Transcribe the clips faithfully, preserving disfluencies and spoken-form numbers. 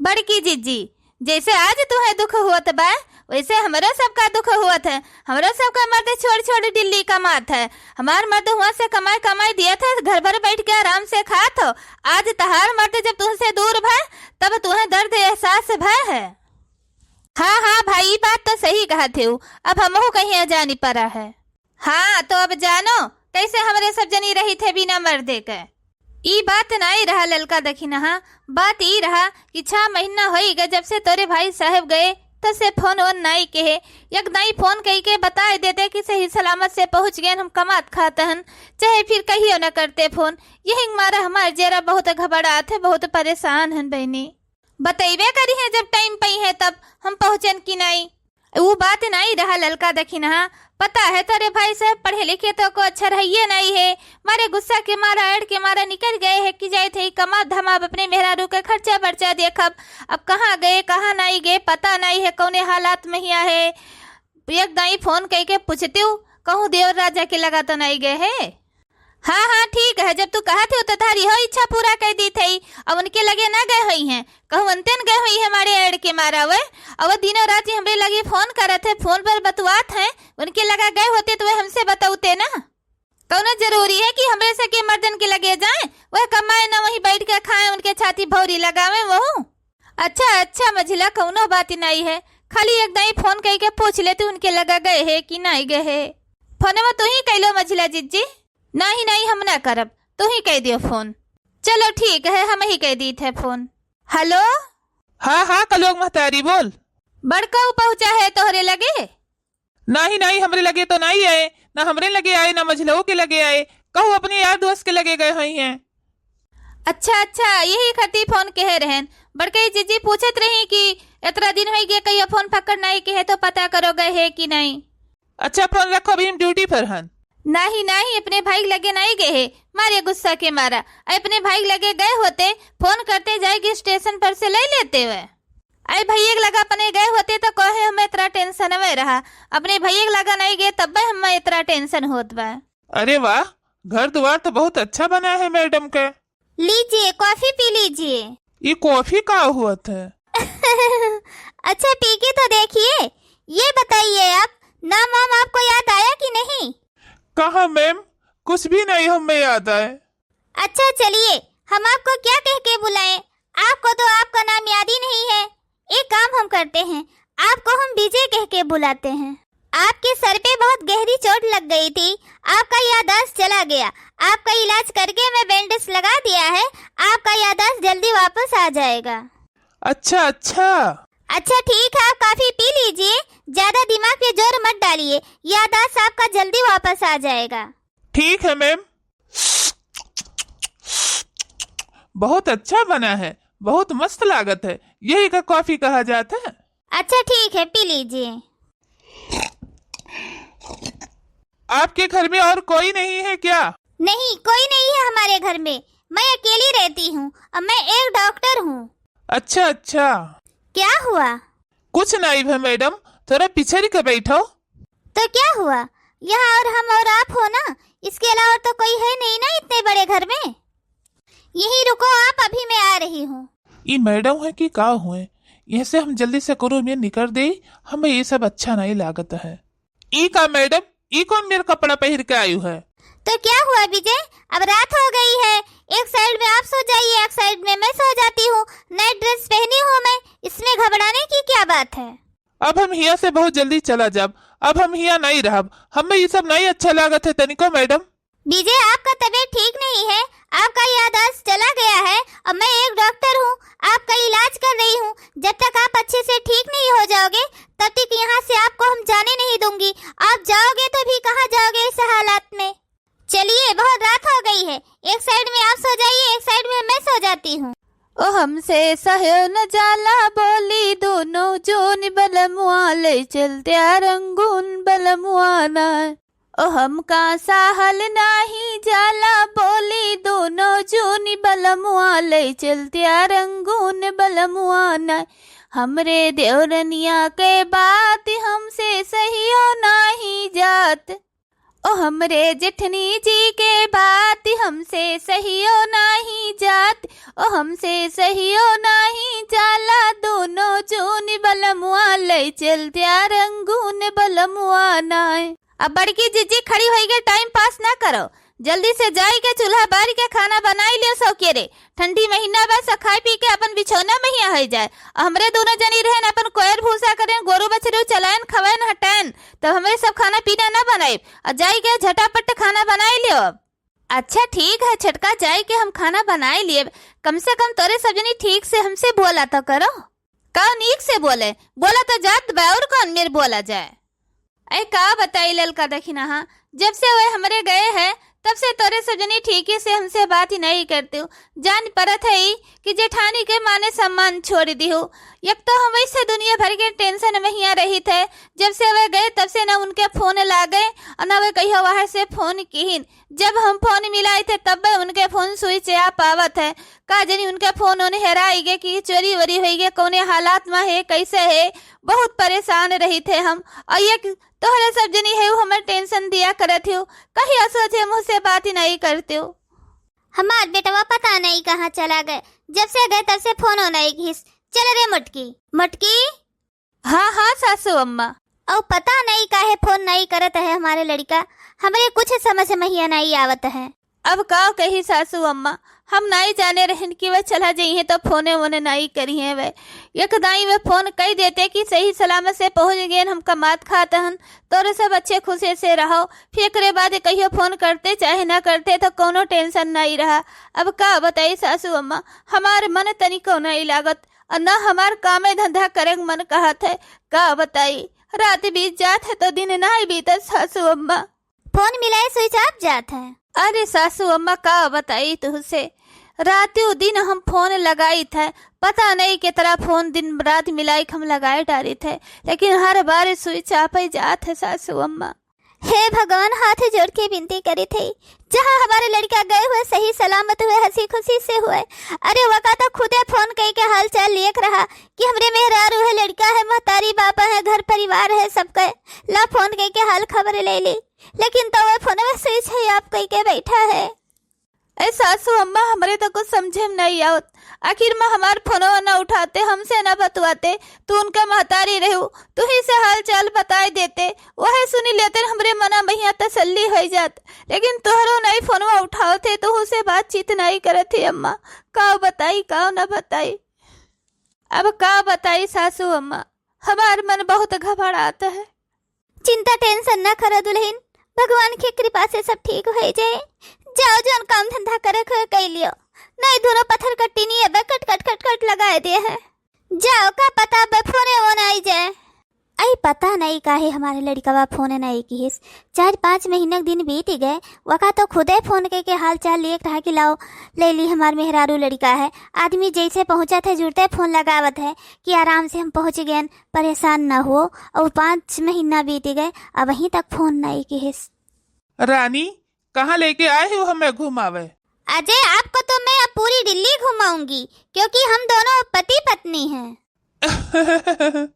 बड़की जिज्जी, जैसे आज तुहे दुख होत बा, वैसे हमरो सबका दुख होत है। हमरो सबका मर्द छोड़ छोड़ दिल्ली कमात है। हमार मर्द हुआ से कमाई कमाई दियत है, घर भर बैठ के आराम से खात हो। आज तहार मर्द जब तुहसे दूर भय, तब तुहे दर्द एहसास भय है। हाँ, हाँ भाई, ई बात तो सही कहत हेउ। अब हमहू कहीं अजानी परा है। हाँ, तो अब जानो, कैसे हमरे सब जनी रहित है बिना मर्दे के। ई बात नाई रहा ललका दखिनहा, बात ई रहा कि छह महीना होई गए जब से तोरे भाई साहब गए, तब से फोन वोन नाई किहे। एक दाई फोन कई के बताए देते कि सही सलामत से पहुँच गए, हम कमात खात हन, चाहे फिर कहियो न करते फोन। यही मारा हमार जेरा बहुत घबरात है, बहुत परेशान हन बहनी। बतइबे करी है जब टाइम पई है तब हम पहुँचन कि नाई। ऊ बात नाई रहा ललका दखिनहा, पता है तोरे भाई साहब पढ़े लिखे तो को अच्छा रहिए नाई है। मारे गुस्सा के मारा, अड़ के मारा निकल गए है कि जाए थे कमा धमा अपने मेहरारू के खर्चा बर्चा देखब। अब कहाँ गए कहाँ नाई गए पता नाई है, कौने हालात में हिया है। एक दाई फोन कई के पूछती हूँ, कहूँ देवर राजा के लगा तो नाई गए है। हाँ, हाँ, ठीक है, जब तू कहत हो तो थारी हो इच्छा पूरा कर दी थई। अब उनके लगे ना गए होई हैं, कहूँ अंतन गए होई है मारे अड़ के मारा वे। अब वो दिनों रात ही हमरे लगे फोन करत है, फोन पर बतुआत है। उनके लगा गए होते तो वे हमसे बतौते ना। कौनो जरूरी है कि हमरे सके मर्दन के लगे जाए, वह कमाए ना वहीं बैठ के खाए, उनके छाती भौरी लगावे वहू। अच्छा, अच्छा मझिला, कौनो बात नाई है, खाली एक दाई फोन कई के पूछ लेती उनके लगा गए है कि नाई गए है। फोनवा तू ही कैलो मझिला जिज्जी। नाही, नाही, हम ना करब, तू ही कह दियो फोन। चलो ठीक है, हम ही कह दी थे फोन। हेलो। हाँ, हाँ, कलुआ महतारी बोल। बड़का ऊ पहुँचा है तोहरे लगे? नाही, नाही, हमरे लगे तो नाही आए, ना हमरे लगे आए, ना मझलऊ के लगे आए, कहूँ अपने यार दोस्त के लगे गए होई हैं। अच्छा, अच्छा, यही खातिर फोन कहे रहन। बड़कई जिज्जी पूछत रही कि इतना दिन होई गए, कहियो फोन फक्कड़ नाही कहे, तो पता करो गए है कि नाही। अच्छा, फोन रखो, अभी हम ड्यूटी पर हन। नाही, नाही, अपने भाई के लगे नाही गए है, मारे गुस्सा के मारा। अरे अपने भाई के लगे गए होते, फोन करते जाएगी स्टेशन पर से ले लेते हुए। अरे भैया के लगा अपने गए होते तो कहे हमें इतना टेंशन में रहा, अपने भैया के लगा नाही गए तब हमें इतना टेंशन होत बा। अरे वाह, घर द्वार तो बहुत अच्छा बना है मैडम के। लीजिए, कॉफी पी लीजिए। ये कॉफी का हुआ था? अच्छा, पी के तो देखिए। ये बताइए आप, नाम वाम आपको याद आया कि नहीं? कहाँ मैम, कुछ भी नहीं हमें याद आए। अच्छा, चलिए, हम आपको क्या कह के बुलाएं? आपको तो आपका नाम याद ही नहीं है। एक काम हम करते हैं, आपको हम विजय कह के बुलाते हैं। आपके सर पे बहुत गहरी चोट लग गई थी, आपका याददाश्त चला गया। आपका इलाज करके मैं बैंडेज लगा दिया है, आपका याददाश्त जल्दी वापस आ जाएगा। अच्छा, अच्छा। अच्छा, ठीक है, आप कॉफी पी लीजिए, ज्यादा दिमाग पे जोर मत डालिए, याददाश्त आपका जल्दी वापस आ जाएगा। ठीक है मैम। बहुत अच्छा बना है, बहुत मस्त लागत है। यही का कॉफी कहा जाता है। अच्छा, ठीक है, पी लीजिए। आपके घर में और कोई नहीं है क्या? नहीं, कोई नहीं है हमारे घर में। मैं अकेली रहती हूँ और मैं एक डॉक्टर हूँ। अच्छा, अच्छा। क्या हुआ? कुछ नहीं है मैडम, थोड़ा पिछड़ के बैठो। तो क्या हुआ? यहाँ और हम और आप हो ना, इसके अलावा तो कोई है नहीं ना इतने बड़े घर में। यहीं रुको आप, अभी मैं आ रही हूँ। ई मैडम है कि का हुए? यहाँ से हम जल्दी से करो में निकर दे, हमें ये सब अच्छा नहीं लागत है। ई का मैडम, ई कौन मेरा कपड़ा पहिर के आयु है? तो क्या हुआ विजय, अब रात हो गई है, एक साइड में आप सो जाइए, एक साइड में मैं सो जाती हूँ। नाइट ड्रेस पहनी हूँ मैं, इसमें घबराने की क्या बात है? अब हम हिया से बहुत जल्दी चला जाब, अब हम हिया नहीं रहब, हमें ये सब नहीं अच्छा लागत है तनिको मैडम। विजय, आपका तबीयत ठीक नहीं है, आपका याददाश्त चला गया है और मैं एक डॉक्टर हूँ, आपका इलाज कर रही हूँ। जब तक आप अच्छे से ठीक नहीं हो जाओगे, तब तक यहाँ से आपको हम जाने नहीं दूंगी। आप जाओगे तो भी कहाँ जाओगे इस हालात में? चलिए, बहुत रात हो गई है, एक साइड में आप सो जाइए, एक साइड में मैं सो जाती हूँ। ओ हमसे सह्यो न जाला बोली दोनों जून बलमुआ, ले चलत्या रंगून बलमुआ ना। ओ हमका सहल नाही जाला बोली दोनों जून बलमुआ, ले चलत्या रंगून बलमुआ ना। हमरे देवरनिया के बात हमसे सहियो नाही जात। ओ हमरे जेठनी जी के बात हमसे सहियो नाही जात, ओ हमसे सहियो नाही जाला। चल दिया रंगून बलमुआ नाय। अब बड़की जिज्जी खड़ी होई के टाइम पास ना करो, जल्दी से जाई के चूल्हा बारी के खाना बनाई लियो सौकेरे। ठंडी महीना बा, सब खाए पी के अपन बिछौना में ही होई जाए। और हमरे दोनों जनी रहन अपन कोयर भूसा करें, गोरू बछरू चलायन, खवायन, हटायन, तब हमरे सब खाना पीना ना बनाइब। और जाई के झटापट खाना बनाई लियो अब। अच्छा ठीक है छोटका, जाई के हम खाना बनाई लिएब। कम से कम तोरे सब जनी ठीक से हमसे बोला तो करो। का नीक से बोले? बोला तो जात बा, और कौन मेर बोला जाए? ऐ का बताई ललका दखिनहा, जब से वह हमरे गए है, तब से तोरे सब जनी ठीके से हमसे बात ही नहीं करते हो। जान परत है ई कि जेठानी के माने सम्मान छोड़ दिहो। एक तो हम वैसे दुनिया भर के टेंशन में हिया रहित है, जब से वह गए तब से न उनके फोन लागे और न वह कहियो बाहर से फोन किहिन। जब हम फोन मिलाइत है तब वह उनके फोन स्विच आ पावत है। का जनी उनके फोन ओन हेराई गे कि चोरी वोरी होई गे, कौने हालात में है, कैसे है, बहुत परेशान रहित है हम। और ये तोहरे सब जनी है, वो हमें टेंशन दिया करत हो, कहिया सोझे मुँह से बात ही नहीं करते हो। हमार बेटवा पता नहीं कहाँ चला गए, जब से गए तब से फोनो नहीं घिस। चल रे मोटकी, मोटकी। हाँ, हाँ सासू अम्मा। और पता नहीं काहे फोन नहीं करत है हमारे लड़का, हमरे कुछ समझ में ही नहीं आवत है। अब का कही सासू अम्मा, हम नाई जाने रहन कि वह चला जइहें तो फोने वोने नाई करिहें वह। एक दाई वह फोन कई देते कि सही सलामत से पहुँच गए, हम कमात खात हन, तोरे सब अच्छे खुशे से रहो। फिर एकरे बाद कहियो फोन करते चाहे ना करते तो कौनो टेंशन नाई रहा। अब का बताई सासू अम्मा, हमार मन तनिको नाई लागत और ना हमार कामे धंधा करे के मन कहत है। का बताई, रात बीत जात है तो दिन नाई बीतत सासू अम्मा। फोन मिलाए स्विच ऑफ जात है। अरे सासू अम्मा का बताई तुहसे, रातों दिन हम फोन लगाइत है, पता नहीं कितना फोन दिन रात मिलाई के हम लगाए डारित है, लेकिन हर बार स्विच ऑफ ही जात है सासू अम्मा। हे भगवान, हाथ जोड़ के विनती करित है, जहाँ हमारे लड़का गए हुए सही सलामत हुए, हंसी खुशी से हुए। अरे वका तो खुदे फोन कई के हाल चाल लियक रहा कि हमरे मेहरारू है, लड़का है, महतारी बापा है, घर परिवार है सबके, ला फोन कई के हाल खबर ले ली। लेकिन तो वह फोनवा स्विच है ऑफ कई के बैठा है। ए सासू अम्मा, हमरे तो कुछ समझे में नहीं आवत। आखिर में हमार फोनवा न उठाते, हमसे न बतवाते, तू उनका महतारी रहू, तू ही से हाल चाल बताए देते, वह सुनी लेते, हमरे मना में हिया तसल्ली हो जात। लेकिन तोहरो नहीं फोनवा उठावत है, तोहू से बातचीत नहीं करत है अम्मा। का बताई, का न बताई। अब का बताई सासू अम्मा, हमार मन बहुत घबरात है। चिंता टेंशन न करो दुल्हन, भगवान के कृपा से सब ठीक हो जाए। जाओ जौन काम धंधा करे के कई लियो, नहीं दोनों पत्थर कट्टी नहीं अब कट कट कट कट लगाए दे है। जाओ का पता अब फोने ओन आई जाए। आई पता नहीं काहे हमारे लड़िकवा फोन नहीं किहिस। चार पाँच महीना के दिन बीत गए, वका तो खुदे फोन के, के हाल चाल लिए रहा कि लाओ ले ली हमार मेहरारू लड़िका है। आदमी जैसे पहुँचत है जुड़ते फोन लगावत है कि आराम से हम पहुँच गए, परेशान न हो। और पाँच महीना बीत गए, अबहीं तक फोन नहीं किहिस। रानी, कहाँ लेके आए हो हमें घुमावे? अजय, आपको तो मैं अब पूरी दिल्ली घुमाऊंगी, क्योंकि हम दोनों पति पत्नी हैं।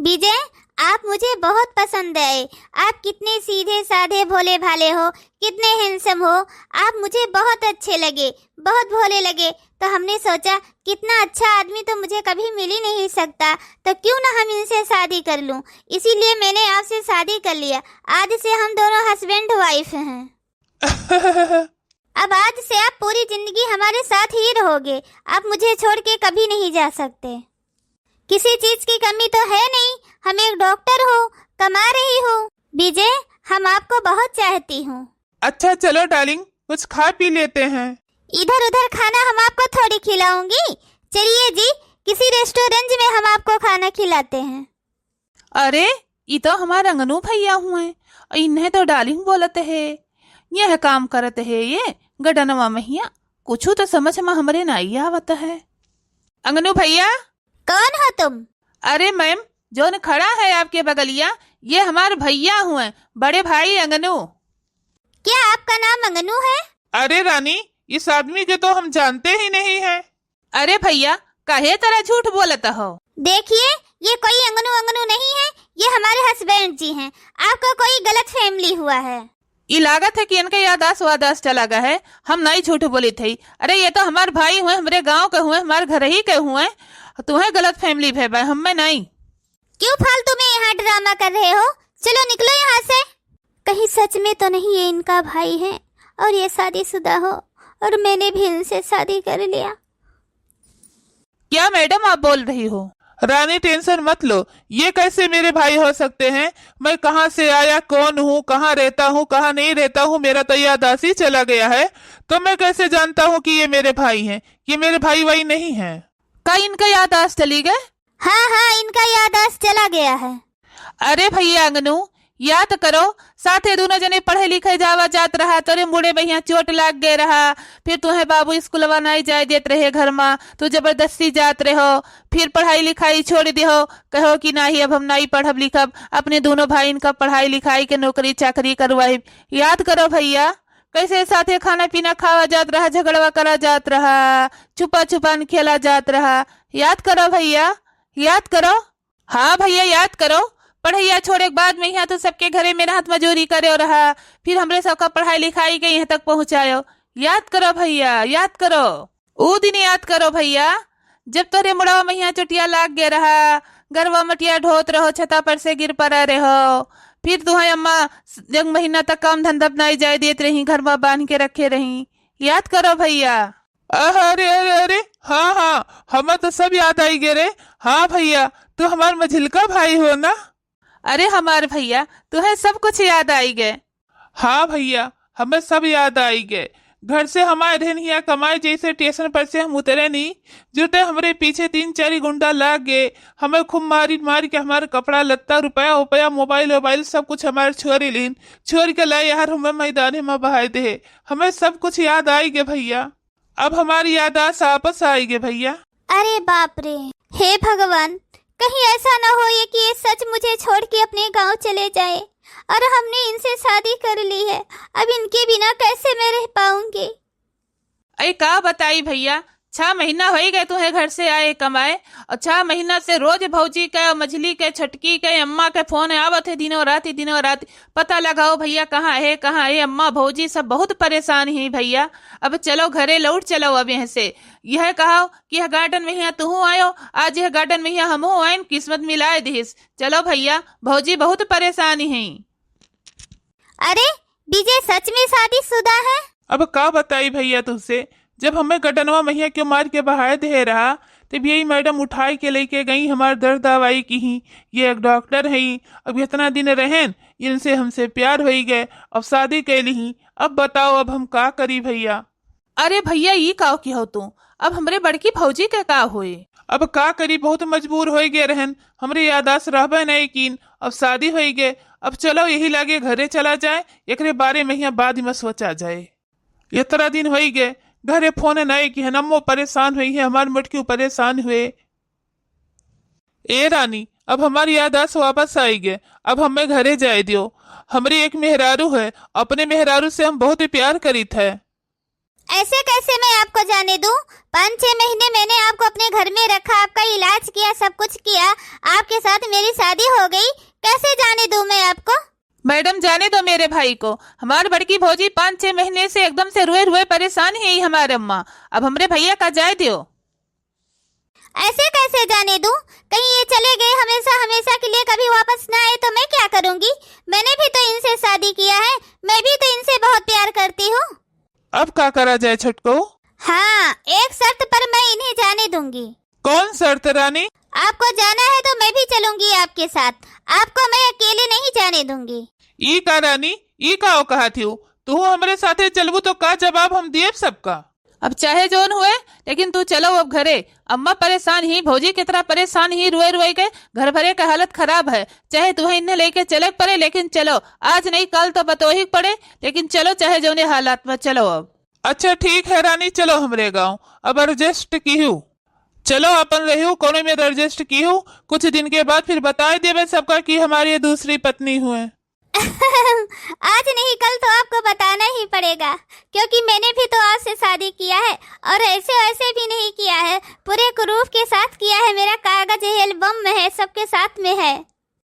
विजय, आप मुझे बहुत पसंद आए। आप कितने सीधे साधे भोले भाले हो, कितने हैंडसम हो। आप मुझे बहुत अच्छे लगे, बहुत भोले लगे। तो हमने सोचा, कितना अच्छा आदमी तो मुझे कभी मिल ही नहीं सकता, तो क्यों ना हम इनसे शादी कर लूं। इसीलिए मैंने आपसे शादी कर लिया। आज से हम दोनों हस्बैंड वाइफ हैं। अब आज से आप पूरी जिंदगी हमारे साथ ही रहोगे। आप मुझे छोड़ के कभी नहीं जा सकते। किसी चीज की कमी तो है नहीं। हम एक डॉक्टर हो, कमा रही हो। विजय, हम आपको बहुत चाहती हूँ। अच्छा चलो डार्लिंग, कुछ खा पी लेते हैं। इधर उधर खाना हम आपको थोड़ी खिलाऊंगी। चलिए जी, किसी रेस्टोरेंट में हम आपको खाना खिलाते हैं। अरे, ई तो हमार अंगनू भैया हुए, इन्हें तो डार्लिंग बोलत है। यह काम करत है ये गडनवा महिया, कुछ तो समझ में हमरे नाई आवत है। अंगनू भैया। कौन हो तुम? अरे मैम, जौन खड़ा है आपके बगलिया, ये हमार भैया हुए, बड़े भाई अंगनू। क्या आपका नाम अंगनू है? अरे रानी, इस आदमी के तो हम जानते ही नहीं हैं। अरे भैया, काहे तरह झूठ बोलत हो? देखिए, ये कोई अंगनू अंगनू नहीं है, ये हमारे हस्बैंड जी हैं। आपको कोई गलत फैमिली हुआ है। ई लागत है कि इनके यादाश्त वादाश्त चला गया है। हम नहीं झूठ बोली थी। अरे ये तो हमार भाई हुए, हमरे गांव के हुए, हमार घर ही के हुए। तुम्हें गलत फैमिली भे बा, हमें नहीं। क्यों फालतू में यहाँ ड्रामा कर रहे हो? चलो निकलो यहाँ से। कहीं सच में तो नहीं ये इनका भाई है और ये शादीशुदा हो और मैंने भी इनसे शादी कर लिया। क्या मैडम आप बोल रही हो? रानी, टेंशन मत लो, ये कैसे मेरे भाई हो सकते हैं? मैं कहाँ से आया, कौन हूँ, कहाँ रहता हूँ, कहाँ नहीं रहता हूँ, मेरा तो याददाश्त ही चला गया है। तो मैं कैसे जानता हूँ कि ये मेरे भाई हैं? ये मेरे भाई वाई नहीं हैं। का इनका याददाश्त चली गए? हाँ, हाँ, इनका याददाश्त चला गया है। अरे भैया अंगनू, याद करो, साथे दोनों जने पढ़े लिखे जावा जात रहा, तोरे मुड़े में यहाँ चोट लाग गए रहा, फिर तुहे बाबू स्कूलवा नाई जाए देत रहे घर मा, तू जबरदस्ती जात रहो, फिर पढ़ाई लिखाई छोड़ दिहो, कहो कि नाही अब हम नाई पढ़ब लिखब, अपने दोनों भाई इनका पढ़ाई लिखाई के नौकरी चाकरी करवाई। याद करो भैया, कैसे साथे खाना पीना खावा जात रहा, झगड़वा करा जात रहा, छुपा छुपान खेला जात रहा। याद करो भैया, याद करो। हाँ भैया, याद करो, पढ़ैया छोड़े के बाद में यहाँ तो सबके घरे मेहनत मजूरी करे रहा, फिर हमरे सबका पढ़ाई लिखाई के यहाँ तक पहुँचायो। याद करो भैया, याद करो। ऊ दिन याद करो भैया, जब तोरे मुड़वा में यहाँ चोटिया लाग गए रहा, गरवा मटिया ढोत रहो, छता पर से गिर पड़ा रहो, फिर तुहे अम्मा एक महीना तक काम धंधा नाई जाए देत रही, घर में बांध के रखे रही। याद करो भैया। अरे, अरे, अरे, हाँ, हाँ, हमें तो सब याद आई गए रे। हाँ भैया, तू हमार मझिलका भाई हो ना? अरे हमार भैया, तुहे सब कुछ याद आई गए। हाँ भैया, हमें सब याद आई गए। घर से हम आए रहन हिया कमाए, जैसे स्टेशन पर से हम उतरे नी, जुटे हमरे पीछे तीन चार गुंडा लाग गए। हमें खूब मारी मार के हमार कपड़ा लत्ता, रुपया उपया, मोबाइल वोबाइल सब कुछ हमार छोरी लीन। छोरी के लाई यार हमें मैदाने में बहाए दे। हमें सब कुछ याद आई गए भैया। अब हमारी याददाश्त वापस आई गए भैया। अरे बाप रे, हे भगवान, कहीं ऐसा ना हो ये कि ये सच मुझे छोड़ के अपने गांव चले जाए और हमने इनसे शादी कर ली है, अब इनके बिना कैसे मैं रह पाऊंगी? अरे का बताई भैया, छह महीना हो ही गए तुहे घर से आए कमाए, और छह महीना से रोज भौजी के, मझली के, छोटकी के, अम्मा के फोन आवत है दिनों रात, दिनों रात। पता लगाओ भैया, कहाँ है, कहाँ है अम्मा, भौजी सब बहुत परेशान ही भैया। अब चलो घरे लौट चलो, अब यहाँ से यह कहो कि यह गार्डन में यहाँ तुहू आयो, आज यह गार्डन में यहाँ हमहू आइन, किस्मत मिलाए दिहिस। चलो भैया, भौजी बहुत परेशान ही। अरे, विजय सच में शादीशुदा है? अब का बताई भैया तुझसे, जब हमें गडनवा महिया के मार के बहाए दे रहा, तब यही मैडम उठाए के लेके गई, हमार दर्द दवाई की ही। ये एक डॉक्टर है, अब इतना दिन रहेन, इनसे हमसे प्यार होई गए, अब शादी कैली ही। अब बताओ, अब हम का करी भैया? अरे भैया, ई का की हो तू? अब हमरे बड़की भौजी के का होए? अब का करी, बहुत मजबूर होई गए रहन, हमरे यादाश्त रहबे नहीं कीन, अब शादी होई गए। अब चलो यही लागे घरे चला जाए, एकरे बारे में यहाँ बाद में सोचा जाए। इतना दिन होई गए, घरे फोन नहीं किहन, अम्मो परेशान हुई है, हमार मोटकी परेशान हुए। ए रानी, अब हमारी यादाश्त वापस आई गए, अब हमें घरे जाए दियो। हमरी एक मेहरारू है, अपने मेहरारू से हम बहुत ही प्यार करीत है। ऐसे कैसे मैं आपको जाने दूं? पाँच छह महीने मैंने आपको अपने घर में रखा, आपका इलाज किया, सब कुछ किया, आपके साथ मेरी शादी हो गई, कैसे जाने दूं मैं आपको? मैडम, जाने दो मेरे भाई को। हमार बड़की भौजी पाँच छह महीने से एकदम से रुए रुए परेशान ही हमारे अम्मा। अब हमरे भैया का जाए दियो। ऐसे कैसे जाने दूं? कहीं ये चले गए हमेशा हमेशा के लिए, कभी वापस ना आए तो मैं क्या करूंगी? मैंने भी तो इनसे शादी किया है, मैं भी तो इनसे बहुत प्यार करती हूँ। अब का करा जाए छोटको? हाँ, एक शर्त पर मैं इन्हें जाने दूंगी। कौन शर्त रानी? आपको जाना है तो मैं भी चलूंगी आपके साथ, आपको मैं अकेले नहीं जाने दूंगी। ई का रानी, ई का ओ कहा थी? तू हमरे साथे चलबू तो का जवाब हम दिएब सबका? अब चाहे जौन हुए, लेकिन तू चलो अब घरे। अम्मा परेशान ही, भौजी कितना परेशान ही, रुए रुए के घर भरे के हालत खराब है। चाहे तुहे इन्हें लेके चले के पड़े, लेकिन चलो, आज नहीं कल तो बतोही के पड़े, लेकिन चलो चाहे जौने हालात में, चलो अब। अच्छा ठीक है रानी, चलो हमरे गाँव, अब एडजस्ट कीहू। चलो अपन रहियो, कोनो में एडजस्ट कीहू, कुछ दिन के बाद फिर बताए देबे सबका कि हमारी ये दूसरी पत्नी हुए। आज नहीं कल तो आपको बताना ही पड़ेगा, क्योंकि मैंने भी तो आपसे शादी किया है और ऐसे वैसे भी नहीं किया है, पूरे प्रूफ के साथ किया है। मेरा कागज है, एल्बम में है, सबके साथ में है।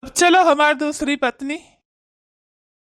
अब चलो हमारी दूसरी पत्नी।